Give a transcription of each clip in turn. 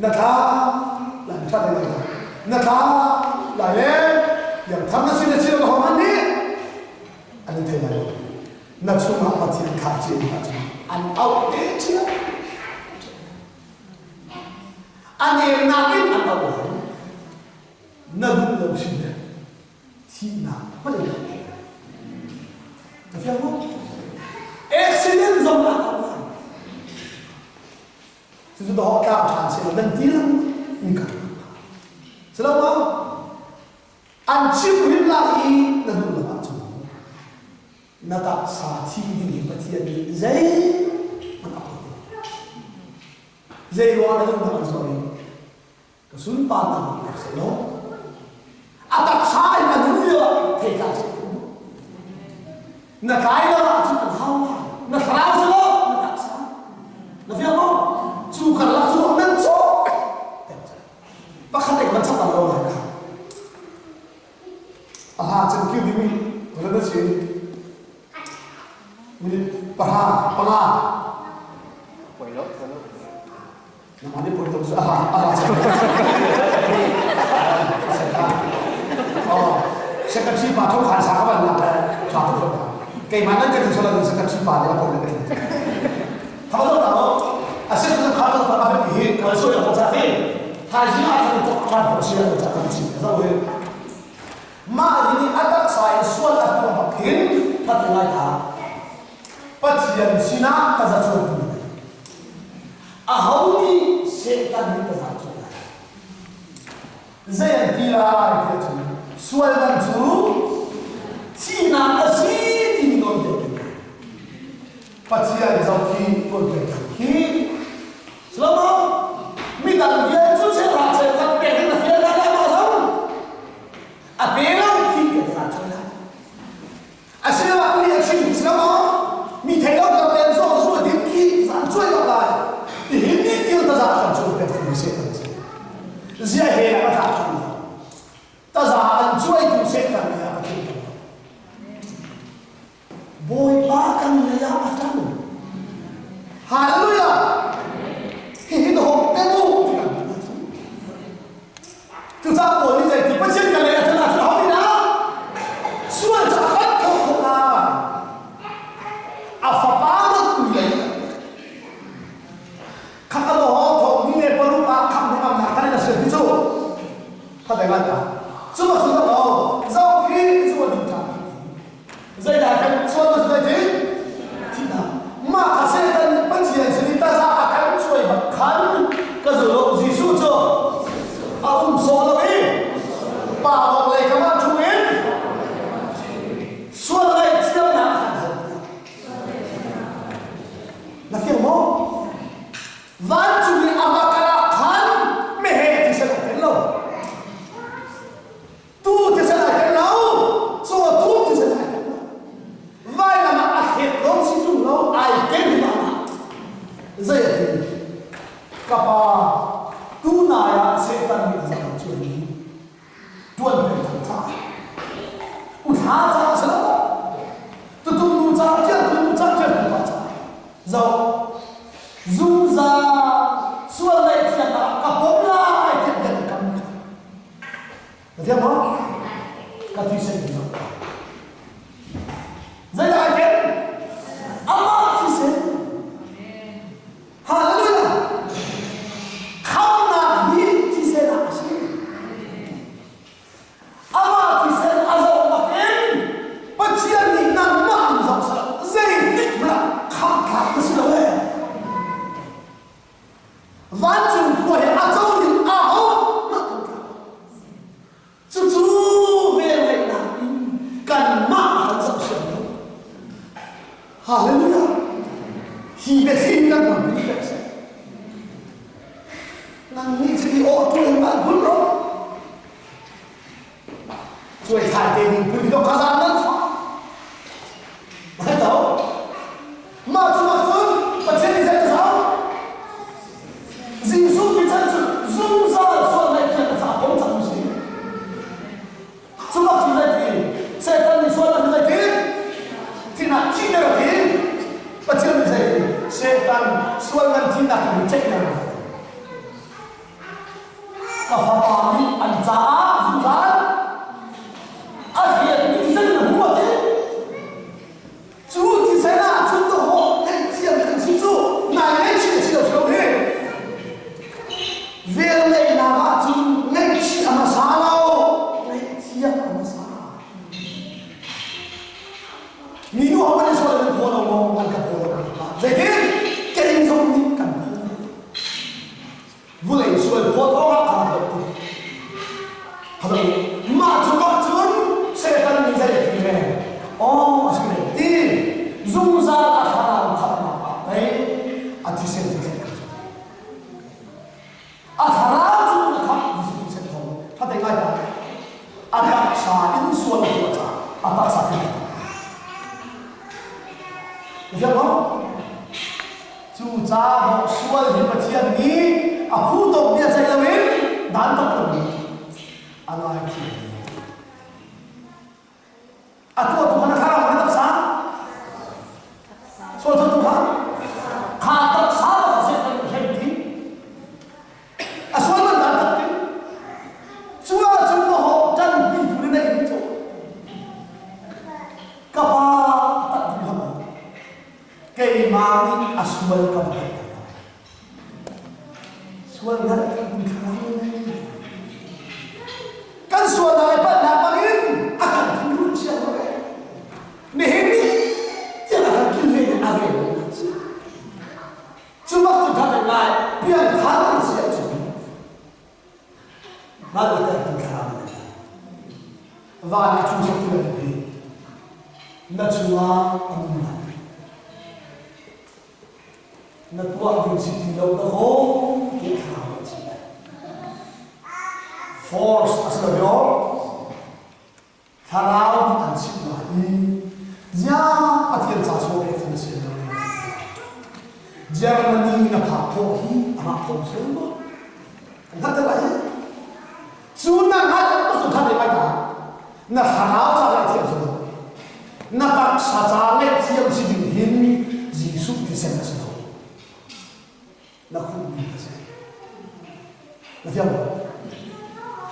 Na thla lai na ṭhat lai na thla lai le piangthar na si na si lo hong an nih an in thei lai lo. Na chungah Pathian kha cin ahcun an auh te chia. A nemnak in an auh lai. Na duh lo si le thihnak hmanh in na fiang maw? Accident zong ah auh lai. Cucu dawh tlang ṭhan si lo nan ti lang mi ka si lo maw? An chim hrim lai i na duh lo ahcun na taksa thi ding hi Pathian nih zei hmanh a poi ti Zei ruang na duhnak an zawh i ka sunparnak ah pek seh law a taksa in a nun lio ah theitlai seh na tlai lo ahcun an hau lai na thlarau si lo na taksa na fiang maw cu karlak cu nan cawk pakhat ek man chap lo lai ka a ha chan kiu ding ran si minute pahra panga poi lo poi lo Nangmah nih poi tuk a a ra Oh, secretary pa thong khan sa ka ban nak le tha tuk keimah nan ka ti sola secretary pa nih a poi na ka ti thau lo thau a se tu kha to pa ka hi ka so ya cha te thai ji a than to than ko sia cha kan chi zo he ma hi ni atak sa in sual a tu bak hin phat lai tha Pathian sinah ka za chuan tu Aho nih Satan nih ka zai cuai lai? Zei an ti lai tiah cun sual man cu thihnak a si timi nawl pek in Pathian zoh khi tuan pek khi Silo midang vial cu cheuhra cheukhat pek in a fial lai lai maw zong a pe lo khi ka zai cuai lai Asiloah mi a chim si lo maw? Mi thei lo kan ten zawng zu a din khi zan cuai lo lai. Nihin ni til taza kan cu pek mi Satan si. Zia he a tla than lo. Taza an cuai tu Satan nih a thin lo. Bawipa kan lei ah a tang. Hallelujah! Hihi na hong te mu ti kan Cucaah Paul nih zeiti Pathian kan lei a ṭhan ahcun aho nih dah sual cu a kan khawh khawh lai? A fapa rat lei kha ka law thong ni le paruk ah khamh hnangamnak kan in a sian ti cu kha dai lai ta cu ma cu lo zoh khi cu a ding ṭhan Zeidah kan sual na zei ti? Thihnak. Mah kha Satan nih Pathian sin i taza a kan cuai bak khan ka zul Jesuh cu a um sawh lo i Pa vok lei kam ah ṭhu in sual ngaihthiamnak a kan hal. Na fiang maw? Vancung i a va kal ah khan meheh thisen a tel lo. Tu thisen ai tel lo, caw tu thisen ai tel lo. Vailam ah a thlet lo si tung lo, ai tel ma zei a ti? Ka pa, tu nai ah Satan nih a zang cuan i tuan peng thang ca. U thla ca a si lo. Tutung nu ca tial tu nu ca tial tu pa ca. Zoh, zungzal sual ngaihchiatnak ah ka pom lai tiah bia ka kam. Na thiam maw? Ka thisen in zoh. Zeidah ai ken? Amah thisen. Hallelujah! Khamnak hi thisen ah a si. Amah thisen a zoh bakin Pathian nih nangmah in zoh sah zeitik hmanh ah khamh tlak na si lo ee. Vancung khua hi a co ding aho hmanh kan tlak. Cucu velngeihnak in kanmah kan zoh siang lo. Hallelujah! Hi biathli kan ram pi pek seh. Nang nih cu i aw tu in an phun ro. Cuai thai te ding phun hi ka zan nan fa. Mai to. Mah cu ah cun Pathian nih zei a zau? Jesuh ti chan cu zungzal sual ngaihthiam a ca pom cang si. Cu bak cu zei ti? Satan nih sual an zei ti? Thinak thihter a ti. Pathian nih zei ti? Satan sual ngan thinak in ceihnak. A thlarau cu na khamh Jesuh thisen thawng tha te ngai ta. A taksa in sual a tuah caah a taksa khi Na fiang maw? Cu caah sual hi Pathian nih a phu tawk bia ceih loin dan tak lo a ngaithiam. A tuahtu kha na thlarau na taksa? Sual tu kha? Kha taksa kha Satan hleng ti. A sual man dan tak ti. Cu ahcun na ho ṭanpi tu na neih mi cu ka pa tak duh hlah keimah nih a sual ka va Sual hngalh kan thlarau nei. Kan sualnak le palhnak bangin a kan thungrulh siang lo eh. Nihin ni tiang a kan kilven a rel lo kan si. Cu bak cu that ngai piangthar an si ahcun hngalhter tu thlarau na nei. Van i cu tu an hi na chungah a um lai. Na tuah ding si ti lo na kaw ti thlarau a si lai. Force a si lo yo. Thlarau nih an chimh lai i ziah Pathian ca chaw pek na si lo. Germany na phak khawh hi amah thawng si lo maw? Kan hngalh te lai. Cu na hngalh tuk cu khan mai ta. Na thlarau ca ngaihthiam si lo. Na taksa ca ngaihthiam si ding hin Jesuh thisen a si lo. Na khuhmi a si. Na fiang maw?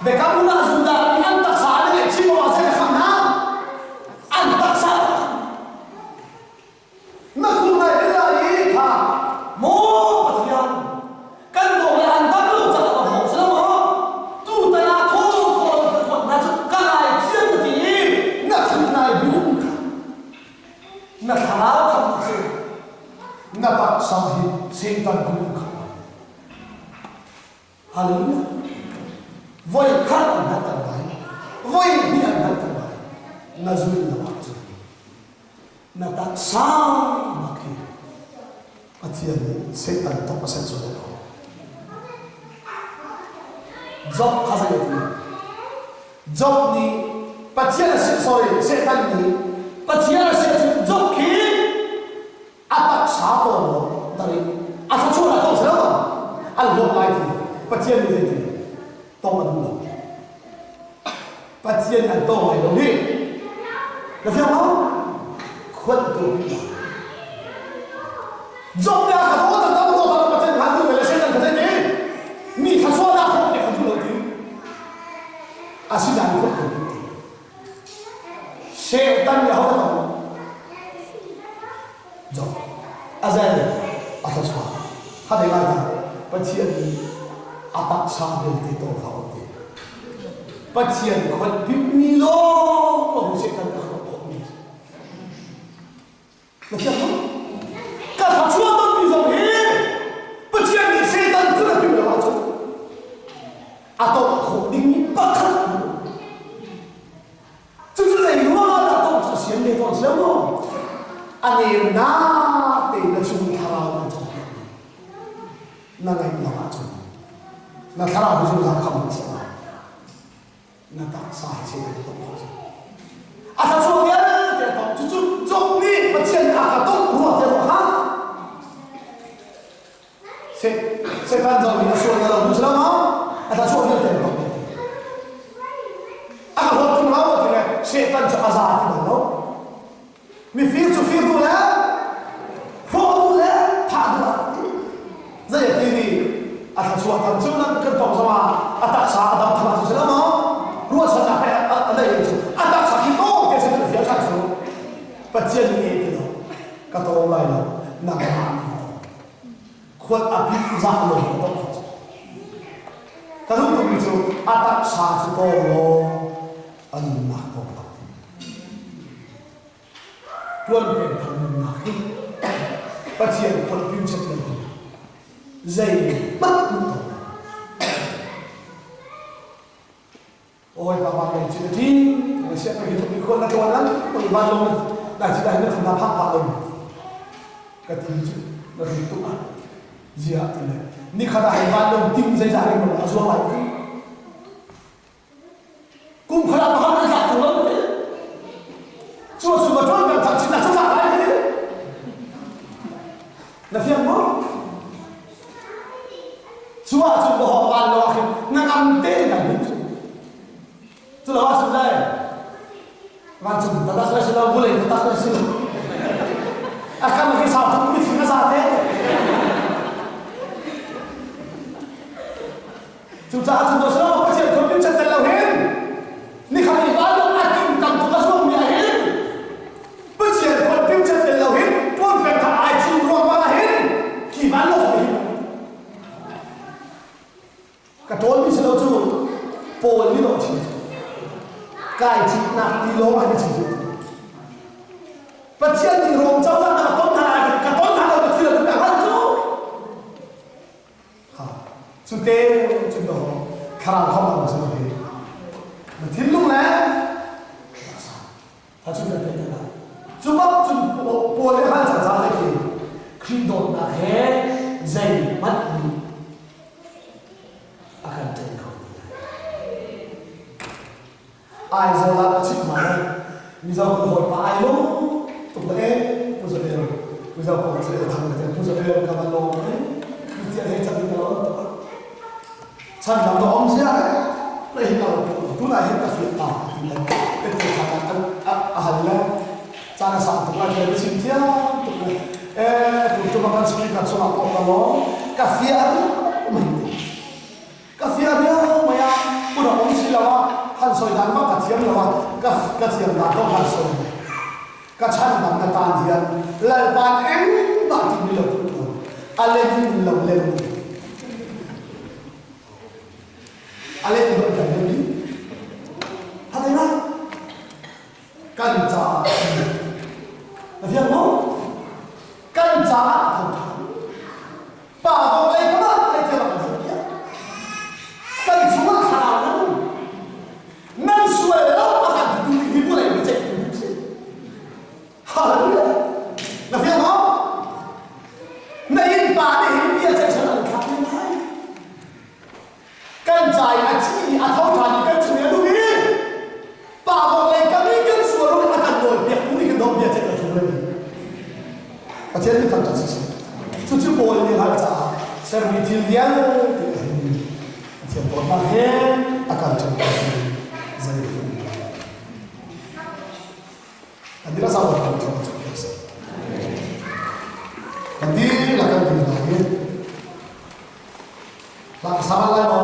Biakam hmun ah Judah nih an taksa an ngaihchih maw ah zei a kham hna? An taksa Na khuh ngai bia i kha maw Pathian kan dawh le an dam lo caah ka hawk si lo maw tutan ah thaw thaw lo ka kuat hna cu ka ngaithiam na ti i na thut nai bum kha na thlarau khamh na si na taksa hi Satan kut kha Hallelujah. Voi khat an hngalhter lai. Voi hnih an hngalhter lai. Na zul lo ahcun na taksa bak hi Pathian nih Satan tok a ser cu lo. Job kha zei a ti? Job nih Pathian a si sorry Satan nih Pathian a si ahcun Job khi a taksa pawl maw dari a thluachuah ah tong si lo an hlawk lai ti Pathian nih zeiti tong a duh lo Pathian an tong lai lo hi na fiang maw khuat tu Job nih a kha to tak tak to tak Pathian kha duh le Satan kha zeiti mi thluachuahnak hlawk te kha duh lo ti asinain khuat tu ti Satan nih aho dah Job a zel a thluachuah kha dei lai ta Pathian nih a taksa vialte tawl kha um ti Pathian khon pimmi lawng lawng Satan a khon khawhmi Na fiang maw? Ka thluachuah tonmi zong hi Pathian nih Satan phun a timh lo ahcun a tawh khawh dingmi pakhat Cucu zei ruang ah dah tawh cu sian ve tawn sia maw? A nemnak tein na chung thlarau an cawnpiakmi na ngaih lo ahcun na thlarau hi zungzal khamh na si lai. Na taksa hi Satan nih tawh khawh a si. A thluachuah vialte a tawh. Cucu Job nih Pathian nih a ka tawh rua tiah ruah hlah. Satan zong nih a sual na lo duh si lo maw? A thluachuah vialte a tawh. A ka hlawt tung lo ti le Satan cu a za ti bal lo. Mifir cu fir duh le hrawh duh le thah duh ah ti. Zei a ti ni a thluachuah tam cu nan kan tong zong ah a taksa a dam than cu si lo maw? Ruahchannak he a nei cu a taksa khi to te sin kan fial than cu Pathian nih ti lo ka tawng lai lo nangmah nih khual a bik zah lo ka tong cu. Ka duh tukmi cu a taksa cu tawng law a nunnak tawng lo. Tuan peng thar nunnak hi Pathian khual pinchet lo hi zeihmanh hmuh to lo. Oi pa van lei chin a thi na siah ka hi tluk i khual na tlawn nan oi van long nai chin na thin na phak phah lo ka ti cu na rit tuk ah zia ti le. Nikhat ah hei vanlawng ting zeizah reng lo a zuang lai ti. Kum khat ah pakhat na tlak tu lo ti. Cu a su ka ṭuan kan thak chin na cu tlak lai ti. Na fiang maw? Cu ahcun ka hawk vanlawng ah khin na ngam tein kan hmuh cu. Cu lo ahcun le vancung taktak le si lo vulei taktak le si lo. A kam hi sau tuk mi thing a za te. Cucaah cun dawh silo Pathian khon chan tel lo hin nikhat i vanlawng a ting tam tuk a zuangmi ah hin Pathian khon pim chan tel lo hin tuan peng kha ai thim ruang ah hin khi vanlawng hi ka ṭawl mi si lo cu Paul nih dawh chim kai citnak ti lawng ah chim duh Pathian nih Rom cozah na ka ton hna lai ka ton hna lo ka thil ka hal cu Cu te cun dawh thlarau khamh ang cu hi na thinlung le taksa tha cu kan pe la cu bak cun Paul le hal cang cang khi Khrih dawtnak he zeihmanh nih a kan ṭhen kho ti lai Aizawl ah ka chimh hna le Mizo kan hawipa ai lawm tuk le Pu Za El Mizo pa Pu Za El Thang le Pu Za El ka va lawm e Kristian he chan ka lawm tuk chan dang ka om sia le hi ka tunah hin ka fiat ta ti le te kha a hal le caan a sang tuk lai ka chim thiam tuk le e tu tu kan speaker chungah pawh ka lawm ka fiah mai Ka fia riau mai ah hmun a um si lo ah han sawi dan bak ka thiam lo ah ka ka thiam dan kong han sawi mai. Ka chan dang na tan hian lalpan engmah ti mi lo lo a lem in lo lem a lem lo kan lem mi ha dai kan caah na fiang maw kan caah thawngtha Pa kong lei kha lei thiam kan hmuh piak. Kan chungah thlarau nan um. Nan sual lo a kan titu ding hi vawlei mi ceihtu ding si. Hallelujah. Na fiang maw? Na innpa nih hin bia ceih san an thlak men lai. Kan ca i a thi i a tho ṭhan i kan chung i a nung i pa vawlei kam i kan sual a kan nawl piak tu nih kan dawt bia ceih ka chung Pathian nih thangṭhat siseh. Cucu Paul nih hal caah sermi thil vialte a hin Pathian dawtnak he a kan ṭhenter zei Kan dil a zau kan ṭhen cu kan si. Kan dil a kan dil lai i Hla ka sa lai maw?